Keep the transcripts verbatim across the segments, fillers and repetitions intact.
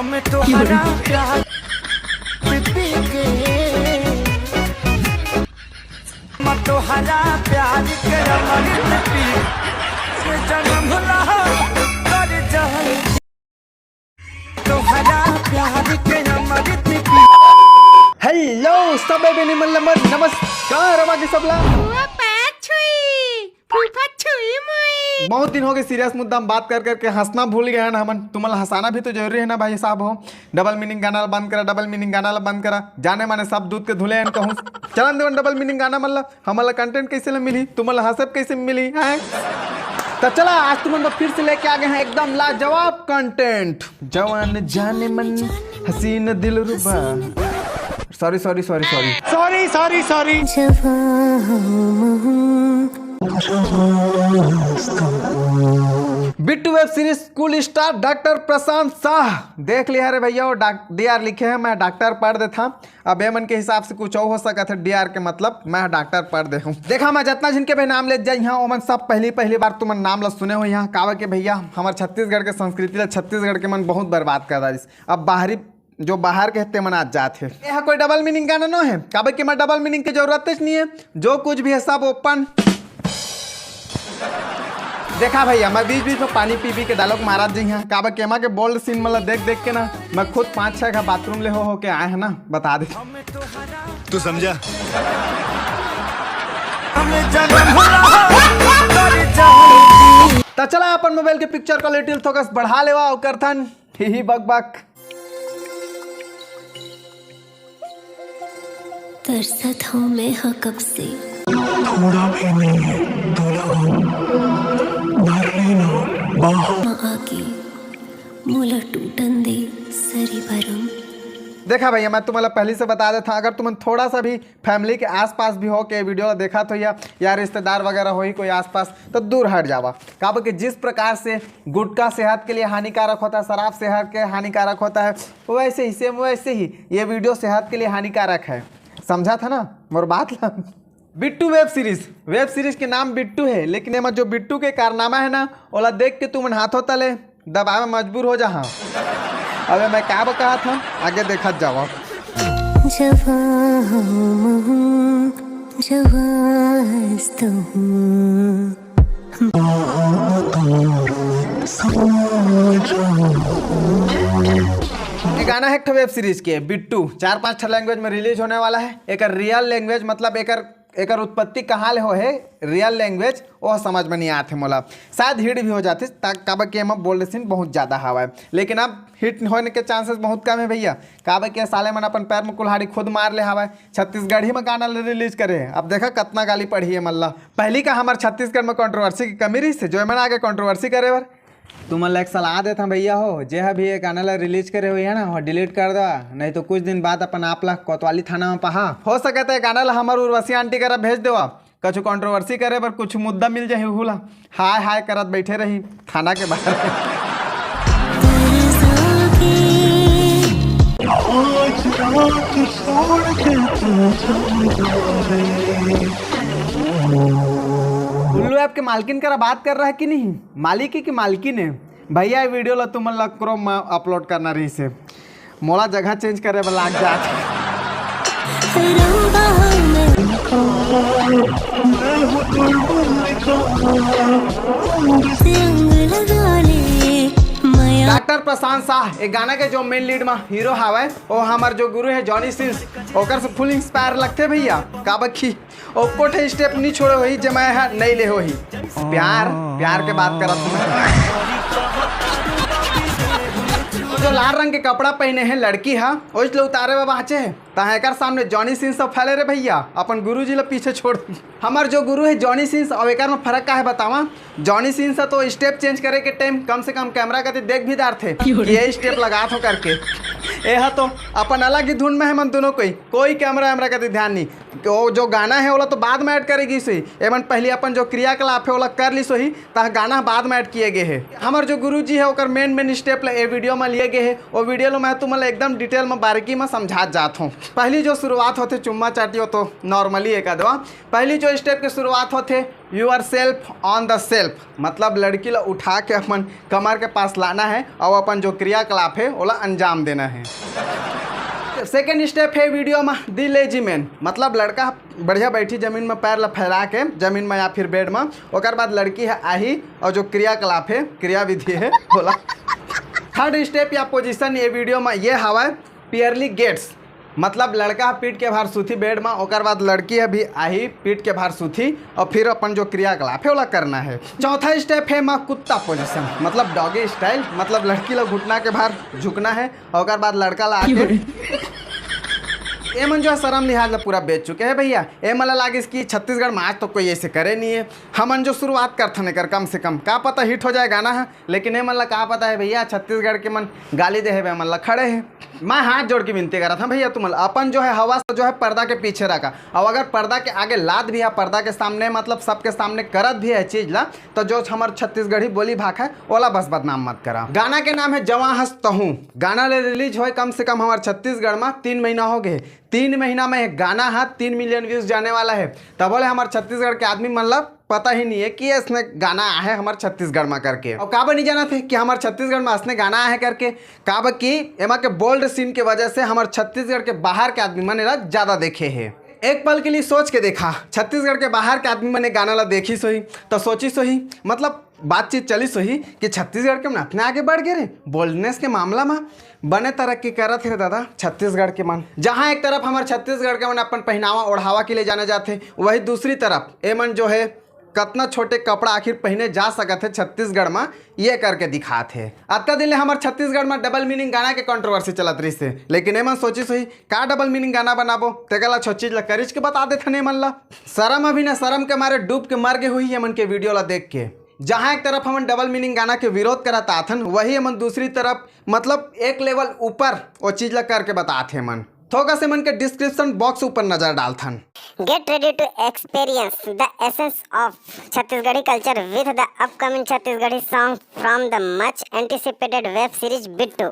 मैं तोहरा प्यार पी पी के, मैं तोहरा प्यार के अमृत पी के जन्म ला कर जाए। तोहरा प्यार के अमृत पी। हेलो, सबे बेनी मन लमर नमस्कार, अमा के सबला। फुआ पैर छुई, फूफा छुई मुई। बहुत दिन हो गए सीरियस मुद्दा में बात कर करके हंसना भूल गए हैं ना हमन। तुमन ला हंसाना भी तो जरूरी है ना भाई साहब हो। डबल मीनिंग गाना ला बंद करा, डबल मीनिंग गाना ला बंद करा। जाने माने सब दूध के धुले हैं कहूँ। चलन देवन डबल मीनिंग गाना मन ला, हमन ला कंटेंट कैसे ला मिली, तुमन ला हंसब कैसे मिली, हैं? तो चला, आज तुमन बर फिर से लेके आ गए हैं एकदम लाजवाब कंटेंट। जवान जाने मन हसीन दिलरुबा। Sorry, sorry, sorry, sorry. Sorry, sorry, sorry. Jawan. Bittu web series school star doctor Prashant Shah. देख लिया रे भैया, वो डॉक-, डीआर लिखे हैं, मैं डॉक्टर पढ़ देता। अब ये मन के हिसाब से कुछ और हो सकत है, डीआर के मतलब मैं डॉक्टर पढ़ दे हूँ। देखा, मैं जितना जिनके भी नाम ले जाई हाँ, ओमन सब पहली पहली बार तुमन नाम ला सुने हो यहाँ। काबर के भैया, हमार छत्तीसगढ़ के संस्कृति ला छत्तीसगढ़ के मन बहुत बर्बाद कर डालिस। अब बाहरी जो बाहर के ते मन आज जात हे। ये हा कोई डबल मीनिंग गाना नो हे, काबर के मैं डबल मीनिंग के जरूरत नहीं है। जो कुछ भी है सब ओपन। देखा भैया, मैं बीच बीच में पानी पी पी के डायलॉग मारत जइहा, काबर के एमा के बोल्ड सीन मन ला देख देख के ना मैं खुद पाँच छह का बाथरूम ले हो हो के आए हैं ना, बता दे। तू समझा? त चला अपन मोबाइल के पिक्चर क्वालिटी थोकस बढ़ा लेवा अउ करथन ही ही बक बक। तरसत हूँ मैं ह कब से। थोड़ा भी नहीं है, दूल्हा हूँ। भर लेना बाहों। आके मोला टूटन दे सरी भरम। देखा भैया, मैं तुम्हारा पहले से बता देता, अगर तुमन थोड़ा सा भी फैमिली के आसपास भी हो के वीडियो ला देखत हो या, या रिश्तेदार वगैरह होही कोई आसपास, तो दूर हट जावा। काबर कि जिस प्रकार से गुटखा सेहत के लिए हानिकारक होता है, शराब सेहत के हानिकारक होता है, वैसे ही, सेम वैसे ही ये वीडियो सेहत के लिए हानिकारक है। समझा था ना मोर बात ला? Bittu web series, web series के नाम बिट्टू है, लेकिन एमा जो बिट्टू के कारनामा है ना, ओला देख के तुमन हाथों तले दबावे मजबूर हो जाहा। अबे मैं का बकात हूँ, आगे देखत जावा। जवान हूँ, जवान हूँ। ये गाना है एक ठो वेब सीरीज के बिट्टू, चार पांच ठो लैंग्वेज में रिलीज होने वाला है। एक रियल लैंग्वेज मतलब एक एकर उत्पत्ति कहाँ ले होहे, रियल लैंग्वेज, ओह समझ में नहीं आत हे मोला। शायद हिट भी हो जातिस, ता काबर के एमा बोल्ड सीन बहुत ज़्यादा हवय। लेकिन अब हिट होने के चांसेस बहुत कम है भैया, काबर के साले मन अपन पैर में कुल्हाड़ी खुद मार ले हवय। छत्तीसगढ़ी में गाना ले रिलीज करे हे, अब देखा कतना गाली पड़ही है मल्ला। पहली का हमार छत्तीसगढ़ में कंट्रोवर्सी की कमी रही से, जो एमन आगे कंट्रोवर्सी करे बर। तुमन ला एक सलाह देथन भैया हो, जे ह भी ये गाना ला रिलीज करे होही है ना, वो डिलीट कर देवा, नहीं तो कुछ दिन बाद अपन आप ला कोतवाली थाना में पहा। हो सकत है गाना ला हमर उर्वशी आंटी करा भेज देवा, कछु कंट्रोवर्सी करे बर कुछ मुद्दा मिल जाही उहू ला। हाय हाय करत बैठे रही थाना के बाहर। आज रात छोड़ के तू चल जा रे। उल्लू ऐप के मालकिन करा बात कर रहा है कि नहीं? मालिक ही की मालकिन है? भैया, ये वीडियो ला तुमन ला क्रोम में अपलोड करना रहिस हे, मोला जगह चेंज करे बर लाग जात। डॉक्टर प्रशांत शाह, ये गाना के जो मेन लीड में हीरो हावय, वो हमार जो गुरु है जॉनी सिंस, ओकर से फुल इंस्पायर लगथे भैया। काबर कि एको ठे स्टेप नहीं छोड़े होही, जे मैं ह नहीं ले होही। प्यार, प्यार के बात करत हूँ। जो लाल रंग के कपड़ा पहने है लड़की हा, ओइस ले उतारे बर बाँचे है। तहाँ एकर सामने जॉनी सिंस फैले रे भैया, अपन गुरुजी ला पीछे छोड़। हमर जो गुरु है जॉनी सिंस, अउ एकर में फर्क का है बतावा? जॉनी सिंस तो स्टेप चेंज करे के टाइम कम से कम कैमरा कति देख भी डारथे कि ये स्टेप लगात हो करके। ए हा तो अपन अलग ही धुन में है मन दोनों कोई, कोई कैमरा वैमरा कति ध्यान नहीं। वो जो गाना है, ओला तो बाद में ऐड करे गिस होही। एमन पहली अपन जो क्रियाकलाप है, ओला कर लिस होही, तह गाना बाद में ऐड किए गए है। हमर जो गुरुजी है, ओकर मेन मेन स्टेप ला ए वीडियो में लिए गए है। वो वीडियो ला मैं तुमन ला एकदम डिटेल में, बारीकी में समझात जात हूँ। पहली जो शुरुआत होथे चुम्मा चाटी, वो तो नॉर्मली एक आध बार। पहली जो स्टेप की शुरुआत होथे, your self on the self, मतलब लड़की ला उठा के अपन कमर के पास लाना है और अपन जो क्रियाकलाप है, ओला अंजाम देना है। सेकेंड स्टेप है वीडियो में, द लेजी मैन, मतलब लड़का बढ़िया बैठी जमीन में, पैर ला फैला के जमीन में या फिर बेड में, ओकर बाद लड़की है आही और जो क्रियाकलाप है, क्रियाविधि है, ओला। थर्ड स्टेप या पोजीशन ये वीडियो में ये हवा है, पियरली गेट्स, मतलब लड़का पीठ के भार सूती बेड में, ओकर बाद लड़की है भी आही पीठ के भार सूती और फिर अपन जो क्रियाकलाप है, ओला करना है। चौथा स्टेप है माँ कुत्ता पोजीशन, मतलब डॉगी स्टाइल, मतलब लड़की ला घुटना के भार झुकना है, ओकर बाद लड़का ला आके। एमन जो है शर्म लिहाज ला पूरा बेच चुके हैं भैया। एमन ला लागिस कि छत्तीसगढ़ में आज तो कोई ऐसे करे नहीं है, हमन जो शुरुआत करथन एकर, कम से कम का पता हिट हो जाए गाना है। लेकिन एमन ला का पता है भैया, छत्तीसगढ़ के मन गाली दे हेबे, एमन ला खड़े है। मैं हाथ जोड़ के विनती करत हूँ भैया, तुमन अपन जो है हवस जो है पर्दा के पीछे रखा, और अगर पर्दा के आगे लात भी है, पर्दा के सामने, मतलब सबके सामने करत भी है चीज ला, तो जो हमर छत्तीसगढ़ी बोली भाखा है, ओला बस बदनाम मत करा। गाना के नाम है जवां हस तहूं। गाना ले रिलीज होए कम से कम हमर छत्तीसगढ़ में तीन महीना हो गए। तीन महीना में एक गाना है तीन मिलियन व्यूज जाने वाला है, तब बोले हमर छत्तीसगढ़ के आदमी मन ला पता ही नहीं है कि इसने गाना आहे हमर छत्तीसगढ़ में करके। और काबर नहीं जाना थे कि हमर छत्तीसगढ़ में इसने गाना आहे करके, काबर कि एमा के बोल्ड सीन के वजह से हमर छत्तीसगढ़ के बाहर के आदमी मन एला ज्यादा देखे है। एक पल के लिए सोच के देखा, छत्तीसगढ़ के बाहर के आदमी मन ए गाना ला देखिस होही, तो सोचिस होही, मतलब बातचीत चलिस होही कि छत्तीसगढ़ के मन अतना आगे बढ़ गए रे बोल्डनेस के मामला में। बने तरक्की करत हे रे दादा छत्तीसगढ़ के मन। जहाँ एक तरफ हमर छत्तीसगढ़ के मन अपन पहनावा ओढ़ावा के लिए जाने जाथे, वही दूसरी तरफ ए मन जो है कतना छोटे कपड़ा आखिर पहने जा सकत है छत्तीसगढ़ में, ये करके दिखात हे। अतका दिन ले हमर छत्तीसगढ़ में डबल मीनिंग गाना के कंट्रोवर्सी चलत रहिस हे, लेकिन एमन सोचिस होही का डबल मीनिंग गाना बनाबो, तेकर ला छो चीज ला करिच के बता देथन एमन ला। शरम अभी ना शरम के मारे डूब के मर गे होही एमन के वीडियो ला देख के। जहाँ एक तरफ हमन डबल मीनिंग गाना के विरोध करत आथन, वही हमन दूसरी तरफ मतलब एक लेवल ऊपर वो चीज ला करके बतात हे मन। थोका से मन के डिस्क्रिप्शन बॉक्स ऊपर नजर डालथन। Get ready to experience the essence of Chhattisgarhi culture with the upcoming Chhattisgarhi song from the much anticipated web series Bittu,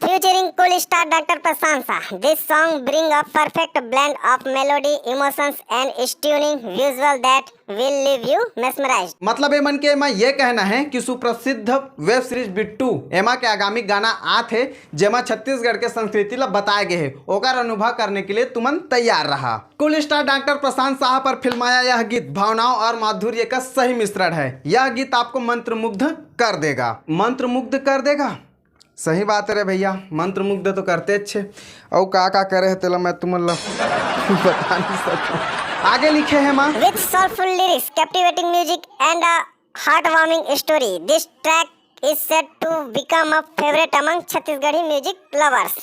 featuring cool star Doctor Prashant Shah. This song bring a perfect blend of melody, emotions and stunning visual that will leave you mesmerized. मतलब ए मन के एमा ये कहना है कि सुप्रसिद्ध web series Bittu एमा के आगामी गाना आत हे, जेमा छत्तीसगढ़ के संस्कृति ला बताए गए हे, ओकर अनुभव करने के लिए तुमन तैयार रहा। कूल स्टार डॉक्टर प्रशांत शाह पर फिल्माया यह गीत भावनाओं और माधुर्य का सही मिश्रण है। यह गीत आपको मंत्रमुग्ध कर देगा, मंत्रमुग्ध कर देगा। सही बात है रे भैया, मंत्रमुग्ध तो करते अच्छे। अउ का का करे हे तेला मैं तुमन ला बता नहीं सकता। आगे लिखे हे माँ। With soulful lyrics, captivating music and a heartwarming story, this track is set to become a favorite among Chhattisgarhi music lovers.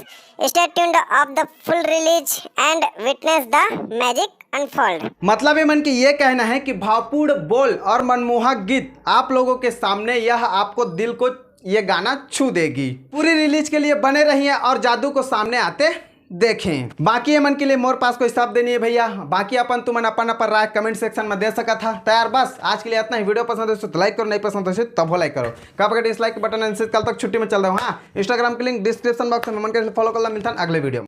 Stay tuned of the full release and witness the magic unfold. मतलब ये मन के ये कहना है कि भावपूर्ण बोल और मनमोहक गीत आप लोगों के सामने, यह आपको दिल को ये गाना छू देगी। पूरी रिलीज के लिए बने रहिए और जादू को सामने आते देखें। बाकी ये मन के लिए मोर पास कोई शब्द नहीं है भैया। बाकी अपन तुमन अपन अपन राय कमेंट सेक्शन में दे सकत हा। तो यार बस आज के लिए इतना ही। वीडियो पसंद हो तो लाइक करो, नहीं पसंद हो तो तब लाइक करो। कब का डिसलाइक बटन है, कल तक छुट्टी में चल रहा हूँ। हाँ, इंस्टाग्राम के लिंक डिस्क्रिप्शन बॉक्स में, मन के फॉलो कर ला। मिलता है अगले वीडियो में।